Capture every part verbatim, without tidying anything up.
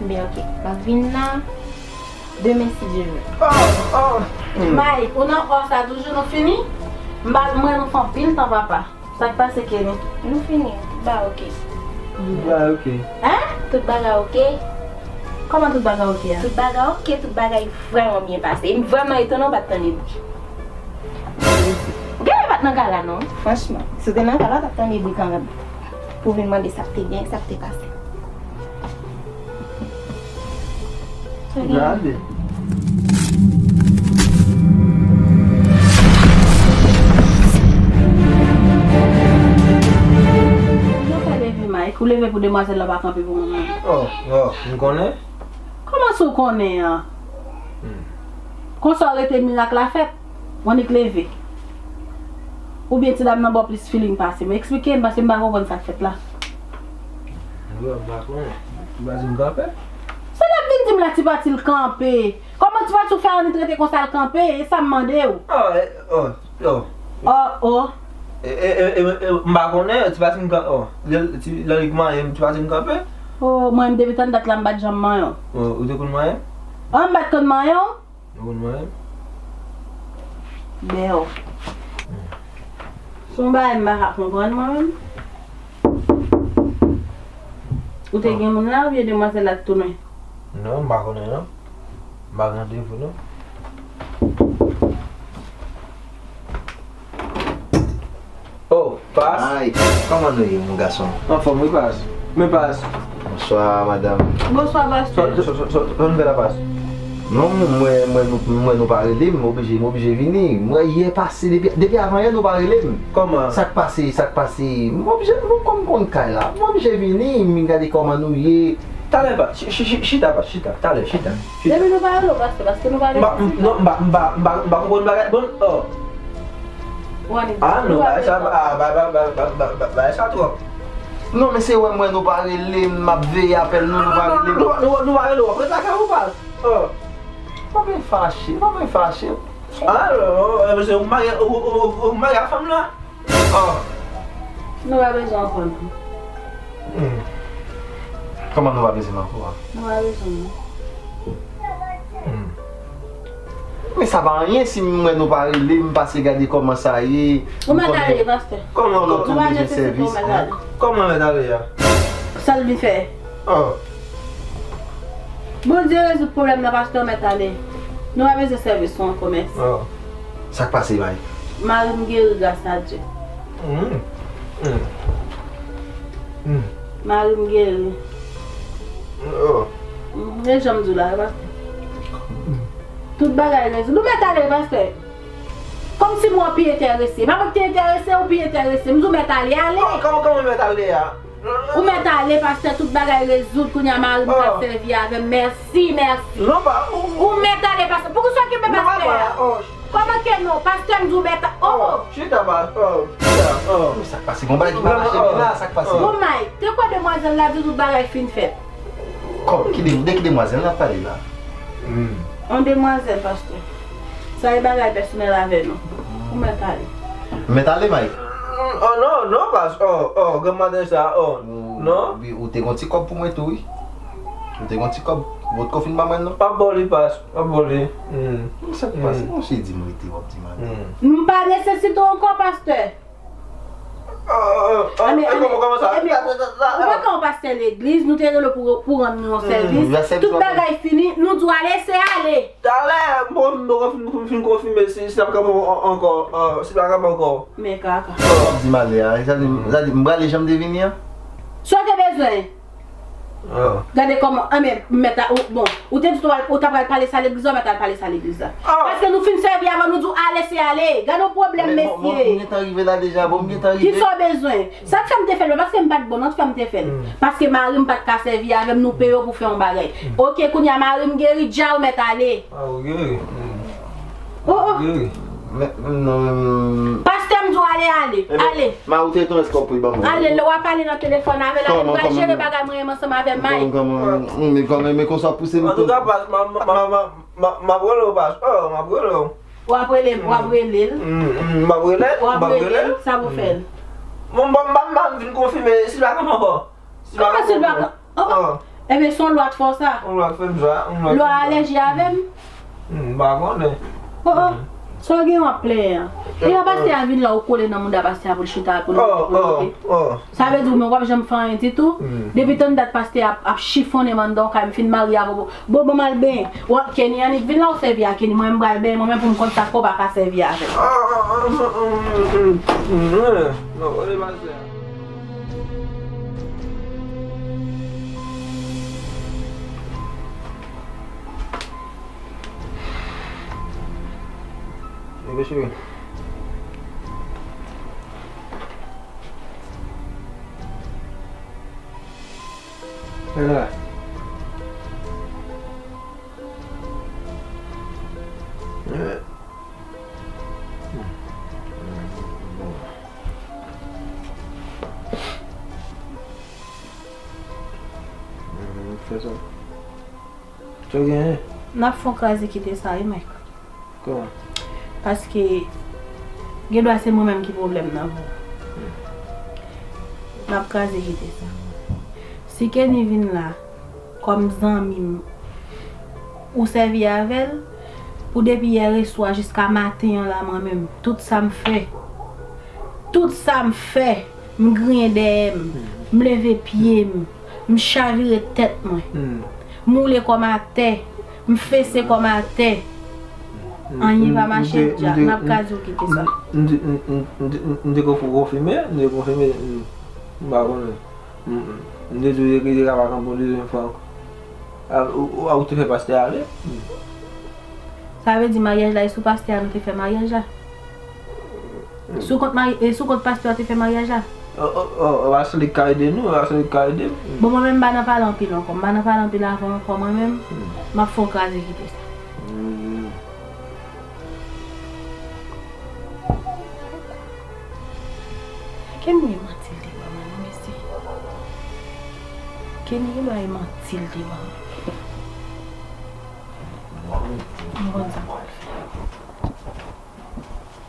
Byen, oke. M ap vin la demen, si Dye vle. Oh, oh. Mike, ou nan kò sa toujou, nou fini? M pa, mwen, nou fè anpil tan, papa. Sa k pase, Kenny? Nou fini. Tout bagay oke. Tout bagay oke. Hein? Tout bagay oke. Kòman tout bagay oke a? Tout bagay oke, tout bagay vrèman byen pase. E m vrèman etone w pa t tande bri. Ou genlè pa t nan kay la non, franchman. Si w te nan kay la, w t ap tande bri kanmenm. Pou w vin mande sa k te gen, sa k te pase. Gade. Ou fè leve, Mike? Ou leve pou demwazèl la pa kanpe pou mwen menm? Oh, oh, m konnen. Kòman sa w konnen an? Hmm. Konsa w rete mirak la fèt? W annik leve. Oubyen ti dam nan ba w plis feeling pase m? Eksplike m, paske m pa konprann sa k fèt la. Mwen, m pa konnen. Ti pa di m kanpe? Sa l ap vin di m la, ti pa di l kanpe? Kòman ti pa di w fè annik rete konsa l kanpe? E sa m mande w. Oh, eh, oh, oh. Oh, oh. E, e, e, e, e, m pa konnen, ti pa di m kanpe. Oh, lè, ti, lè li manyen m, ti pa di m kanpe? Oh, mwen, depi tann dat la, m pa t janm manyen w. Oh, ou te konn manyen m? Oh, m pa t konn manyen w? Ou konn mwen? Bèw. Se yon bagay m pa ka konprann mwen menm. Ou te gen moun la oubyen demwazèl la t tounen? Non, m pa konnen non. M pa gen randevou non. Oh, Pas. Ay, kòman nou ye, mon gason? Anfòm, wi, Pas. Men, Pas. Bonswa, madanm. Bonswa, pastè. Sa, sa, sa, sa, sa nouvèl la, Pas? Non, mwen, mwen, nou, mwen, nou pa rele m, m oblije, m oblije vini. Mwen, yè pase, depi, depi avan yè, nou pa rele m. Kòman? Sa k pase, sa k pase? M oblije, nou konn, konn kay la. M oblije vini, m gade kòman nou ye. Talè, Pas. Chi-, chi-, chi-, chita, Pas. Chita. Talè, chita. Chita. Depi nou pa rele w, pastè, paske nou pa... M pa, m, non, m pa, m pa, m pa, m pa konprann bagay. Bon, oh. Ah, non, bagay sa, ah, ba, ba, bagay sa twòp. Non, men se wè mwen nou pa rele m, m ap veye apèl nou, nou pa rele m. Nou, nou, nou pa rele w, w ap ret lakay ou, Pas. Oh. Pa vin fache, pa vin fache. Ah, non, non, se ou marye, ou, ou, ou, ou marye ak fanm nan. Oh. Nou pa bezwen ankò non. Hmm. Kòman nou pa bezwen ankò a? Nou pa bezwen non. Hmm. Men sa pa anyen si m wè nou pa rele m, pase gade kòman sa ye. Ou mèt ale, pastè. Kòman ankò tou bezwen sèvis? Kòman mèt ale a? Sa l vin fè? Oh. Bondye rezoud pwoblèm nan, pastè, ou mèt ale. Nou pa bezwen sèvis ou ankò, mèsi. Oh. Sa k pase, Mike? Mari m geri, gras a Dye. Mm. Mm. Mm. Mari m geri. Oh. Mm, e jan m di w la, pastè. Mm. Tout bagay rezoud. Ou mèt ale, pastè. Kòmsi mwen pi enterese. Pa mwen ki te enterese, ou pi enterese. M di w mèt ale, ale. Kòman, kòman mèt ale a? Ou mèt ale, pastè, tout bagay rezoud, kounye a mari m ka sèvi avè m. Mèsi, mèsi. Non, pa, ou, ou mèt ale, pastè. Poukisa w kenbe pastè a? Oh. Kòman ke non? Pastè m di w mèt a-, oh. Oh, chita, pa, oh, chita, oh. Sa k pase? Gon bagay ki pa mache byen la, sa k pase? Bon, Mike, te kwè demwazèl la di tout bagay fin fèt. Kòm, ki de, de ki demwazèl n ap pale la? Hmm. On demwazèl, pastè. Sa e bagay pèsonèl avè nou. Ou mèt ale. M mèt ale, Mike? Oh, non, non, pas. Oh, oh, granmaten sa, oh, non. Ou, ou te gon ti kòb pou mwen tou, wi. Ou te gon ti kòb. Ou potko fin ban mwen, non? M ap ba w li, pas. M ap ba w li. Hmm. Sa k pase? Monchè, di m rete, w ap di m ale. Hmm. M pa nesesite w ankò, pastè. Ah, ah, ah, ame, ah, ame, kòman, kòman sa? Ame, ou pa ka yon pastè legliz, nou te rele w pou, pou rann nou yon sèvis. Tout bagay fini, nou di w ale, se ale. Talè, m poko fin, fin konfime si, si l ap kanpe an-, ankò, ah, si l ap kanpe ankò. Men kaka. W ap di m ale a, sa di, sa di, m prale jan m te vini an? Sa w te bezwen? Oh. Gade kòman, anben, m mèt a, ou, bon, ou te di ou, ou ta pral pale sa legliz la, ou mèt al pale sa legliz la. Oh. Paske nou fin sèvi avè w, nou di w ale, se ale. Gade yon pwoblèm, mesye. Men bon, bon, m gentan rive la deja, bon, m gentan rive. Kisa w bezwen? Sa k fè m te fè l, paske m pa t bon, nan k fè m te fè l. Hmm. Paske mari m pa t ka sèvi avè m, nou peye w pou fè yon bagay. Hmm. Oke, kounye a mari m geri, dja ou mèt ale. Ah, ou geri. Hmm. Oh, oh. Ou geri. Men, non, men, pastè m di w ale, ale, ale. Ma, ou te retounen èske w pou ban mwen? Ale, lè w ap pale nan telefòn avè l, ale, m pral jere bagay mwen menm ansanm avè Mike. Kòman, kòman, men kòman, men konsa w pouse m tou. Antouka, pas, ma, ma, ma, ma, ma, m ap rele w, pas. Oh, m ap rele w. W ap rele, w ap rele l. Mm, mm, m ap rele l, m ap rele l. W ap rele l, sa pou fè l. Bon, m pa, m pa, m pa vin konfime, si l pa kanpe ankò. Kòman si l pa kanpe? Oh, oh. Ebyen, se yon lwa k fè w sa. Yon lwa k fè m sa, yon lwa k fè m sa. Lwa alèji avè m? Hmm, m pa konnen. Oh, oh. Hmm. Sa w gen w ap plenyen an? Epa pastè a vin la, ou kole nan mouda pastè a pou l chita, pou l, oh, pou l, oh, oh. Sa vle di ou menm w p ap janm fè anyen ditou? Hmm. Depi tann dat pastè a ap, ap chifonnen m anndan yon kay, m fin marye avè w. Bon, bon, m al benyen. Kenny annik vin la, ou sèvi a Kenny, mwen menm m pral benyen mwen menm pou m konn sa k fè w pa ka sèvi avè l. Ah, ah, ah, mm, mm, mm, mm, mm, non, non, non, non, non. Bebe cheri. Fè la. Eh. Hmm. Hmm. Bon. Hmm, fè sa. Sa w genyen? N ap fon kraze kite sa, wi, Mike. Kòman? Paske, gen dwa se mwen menm ki pwoblèm nan, bon. Hmm. N ap kraze kite sa. Si Kenny vin la, kòm zanmi m, ou sèvi avè l, pou depi yè reswa jiska maten an la, mwen menm, tout sa m fè, tout sa m fè, m griyen dèyè m, m leve pye m, m chavire tèt mwen, m woule kò m atè, m fese kò m atè. Anyen pa mache dja, n ap kraze w kite sa. M te, m, m, m, m, m te konfime, m te konfime, m, m pa konnen. M, m, m te di w te ka pa kanpe yon dezyèm fwa ankò. A, ou, ou, ou te fè pastè ale? Sa vle di maryaj la, e sou pastè a nou te fè maryaj la? Sou kont mari-, e sou kont pastè a te fè maryaj la? Oh, oh, oh, oh, se li k ka ede nou, se li k ka ede m. Bon, mwen menm m pa nan pale anpil ankò, m pa nan pale anpil avè w ankò mwen menm, m ap fè w kraze kite sa. Hmm. Kenny e manti l te ban mwen, non, mesye. Kenny gen dwa e manti l te ban mwen. M konn sa m pral fè.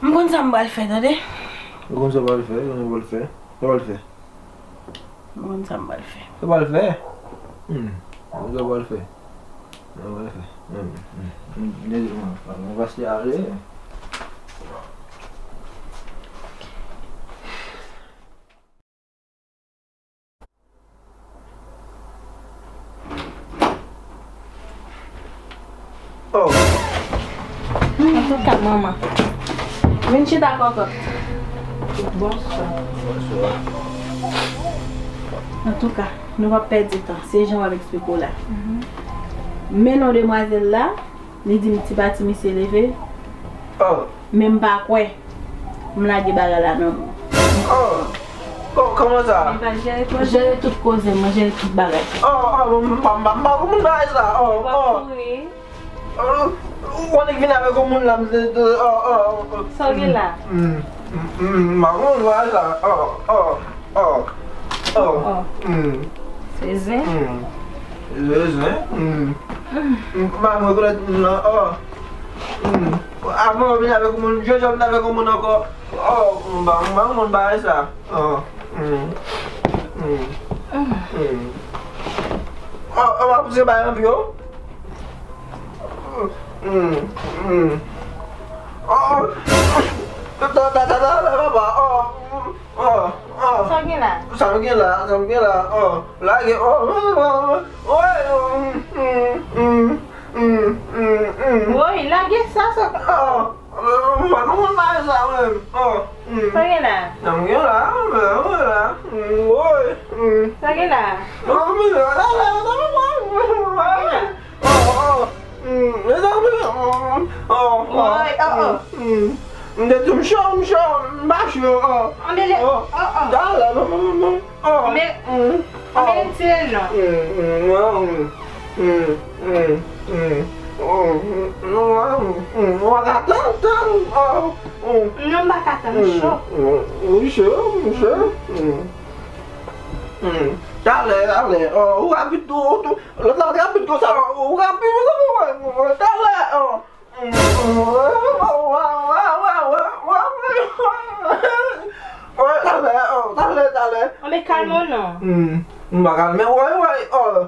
M konn sa m pral fè, tande. Ou konn sa w pral fè, ou konn sa w pral fè. Sa w pral fè. M konn sa m pral fè. Sa w pral fè? Hmm. Sa w pral fè. Sa w pral fè. Hmm, hmm, hmm. Mwen pase ale. Oh. Antouka, manman. Vin chita, kòkòt. Bonswa. Bonswa. Antouka, nou p ap pèdi tan. Se jan w ap eksplike w la. Mhm. Men non demwazèl la, li di m ti pati misye leve. Oh. Men m pa kwè. M lage bagay la nan men w. Oh! Kò-, kòman sa? Li va jere koze. Jere tout koze, mwen jere tout bagay. Oh, oh, m pa, m pa, m pa konprann bagay sa. Oh, oh. Oh, ou annik vin avèk yon moun la, m te, te, oh, oh, oh. Sa w gen la? Mm, mm, mm, m pa konprann bagay sa. Oh, oh, oh, oh. Oh. Mm. Se zen? Mm. Se zen? Mm. Mm. M pa rekonèt moun nan. Oh. Mm. Avan w vin avèk yon moun, jodi a w vin avèk yon moun ankò. Oh, m pa, m pa konprann bagay sa. Oh. Mm. Mm. Mm. Oh, oh, w ap pouse bagay nan pye w? Mm. Mm. Oh. Ta, ta, ta, ta, ta, papa. Oh. Oh, oh. Sa w gen la? Sa m gen la, sa m gen la, oh. Lage, oh, oh, oh, oh, oh, mm, mm, mm, mm, mm, mm. Woy, lage sa, sa. Oh, oh, m pa konprann bagay sa menm. Oh, mm. Sa w gen la? Sa m gen la, m gen la. Mm, woy, mm. Sa w gen la? Oh, m gen la, la, la, la, la, la, la. Oh, oh, mm, mezanmi, oh, oh, oh, woy, oh, oh. Mm, mm. M te di w m cho, m cho, m pa cho, oh. Anbele, oh, oh, oh. Talè, non, non, non, non. Oh, men, mm, anbele, oh, tire non. Mm, mm, mm, mm, mm, mm. Oh, mm, mm, mm, mm, m pa ka tann, tann, oh, mm. Non, m pa ka tann, m cho. Mm, mm, m cho, m cho, mm. Mm. Talè, talè, oh, ou rapid tou, ou tou. Lòt la rapid konsa, ou rapid konsa, talè, oh. Talè, oh, talè, talè, oh. Anben, kalme w non. Mm. M pa kalme, woy, woy, oh.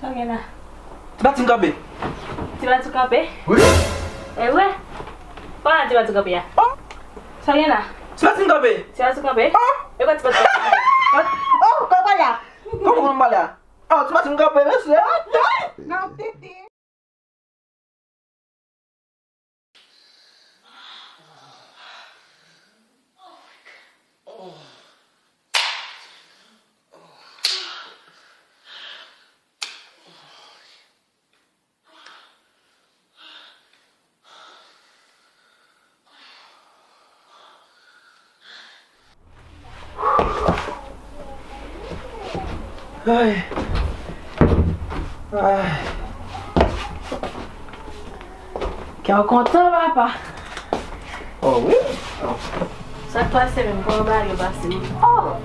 Sa gen la? Ti Pati kanpe. Ti Pati kanpe? Wi. E vre? Pa ti Pati kanpe a. Oh. Sa gen la? Ti Pati kanpe. Ti Pati kanpe? Oh. E kwa Ti Pati kanpe? Oh, kòman pale a? Kòman pale a? Oh, Ti Pati kanpe, mesye. Nan tete. Ay. Ay. Kè w kontan, papa? Oh, wi. Sa k pase menm? Kòman bagay yo pase menm? Oh!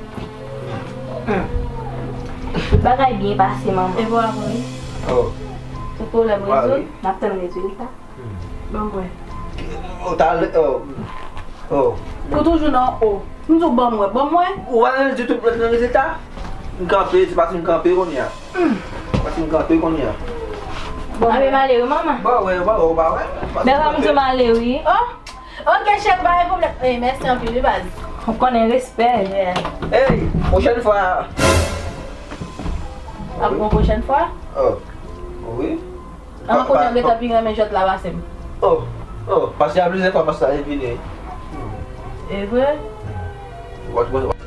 Hmm. Tout bagay byen pase, manman. E bò a wi. Oh. Tout pwoblèm rezoud, n ap tann rezilta. Ban m wè. Oh, talè, oh. Oh. Ou toujou nan o. M di w ban m wè, ban m wè. Ou pa nan di tout nan rezilta? M kanpe, se paske m kanpe kounye a. Hmm. Paske m kanpe kounye a. Bon, a, men malere, manman. Ba wè, ba wè, ba wè. Bèl fanm di w malere, wi. Oh, ok, cheri, pa gen pwoblèm. Ey, mèsi anpil, wi, baz. Ou konnen respè. Yeah. Ey, pwochèn fwa. Ap gon pwochèn fwa? Oh, wi. An, kounye a gentan pi renmen jwèt la pase m. Oh, oh, pase a plizyè fwa, pase a vini. E vre? Wòch, wòch, wòch.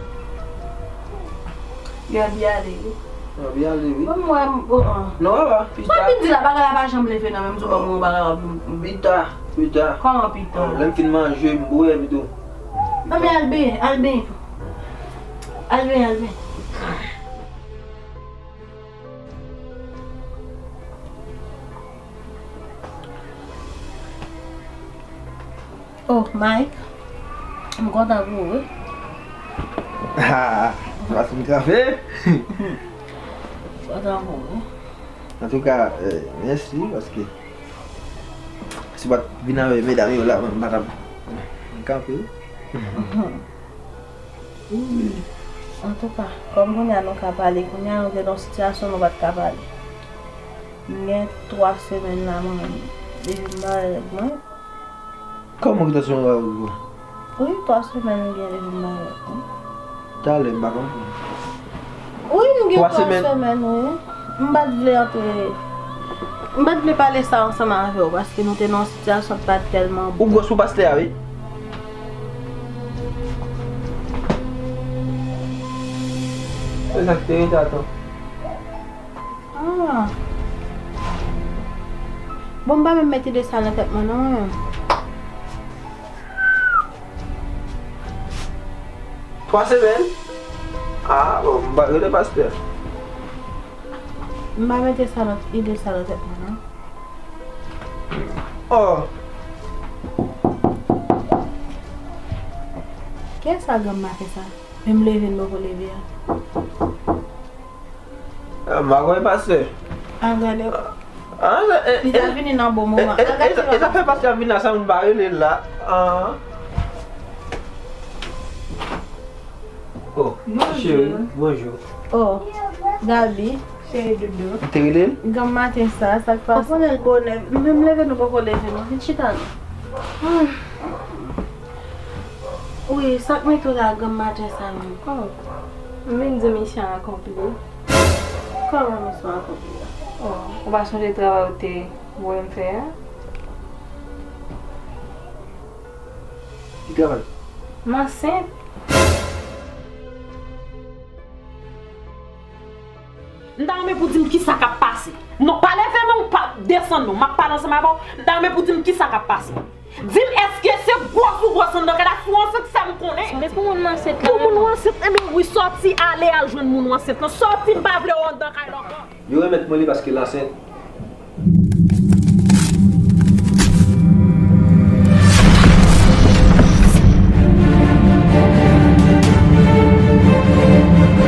Gaby ale wi. Gaby ale wi. Bon, mwen, bon, an. Non, papa, pita. Sa vin di la, bagay la pa janm leve nan menm sou ban mwen bagay la. Pita, pita. Kòman pita? Lè m fin manje, m bwè pito. Non, men al benyen, al benyen. Al benyen, al benyen. Oh, Mike, m kontan pou ou, wi. Ah, se paske m kanpe. M kontan pou ou, wi. Antouka, eh, mèsi, paske si w pa t vin avèk medam yo la, mwen m pa t ap kanpe. Wi. Antouka, kòm kounye a nou ka pale, kounye a nou te nan yon sitiyasyon nou pa t ka pale. M gen twa semèn la, mwen, depi m bare avèk mwen. Kòman ki twa semèn w pa avèk mwen? Wi, twa semèn m gen depi m bare avèk mwen. Talè, m pa konprann. Wi, m gen twa semèn, wi. M pa t vle antre. M pa t vle pale sa ansanm avè w, paske nou te nan yon sitiyasyon ki pa t tèlman bon. Ou gwòs pou pastè a, wi. Se sa k te rete atann. Ah. Bon, m pa menm met ide sa nan tèt mwen, non, mwen menm. Twa semèn? Ah, bon, m pa rele pastè. M pa mete sa nan, ide sa nan tèt mwen, non. Oh. Kiyès sa granm maten sa? Menm leve n poko leve a. Ah, m pa konnen pastè. Al gade. Ah, e, li ta vini nan bon moman. E, e, e, e sa fè pastè ap vin la, sa moun pa rele l la. Ah. Oh, cheri, bonjou. Oh, Gaby. Cheri doudou. Ou te rele l? Granm maten sa, sa k pase? Ou konnen l bonè. Nou menm leve nou poko leve non. Vin chita non. Ah. Wi, sa k mete w la granm maten sa menm? Oh. M vin di misyon akonpli. Kòman misyon akonpli a? Oh, ou pa sonje travay ou te voye m fè a? Ki travay? M ansent. M ta renmen pou di m kisa k ap pase. Non, pa leve men w, pa desann non. M ap pale ansanm avè w. M ta renmen pou di m kisa k ap pase. Di m, èske se gwòs ou gwòs anndan kay la? Si w ansent, fè m konnen. Men pou moun m ansent la. Pou moun w ansent, ebyen wi, sòti ale al jwenn moun w ansent lan. Sòti, m pa vle w anndan kay la ankò. Yo remèt mwen li paske l ansent.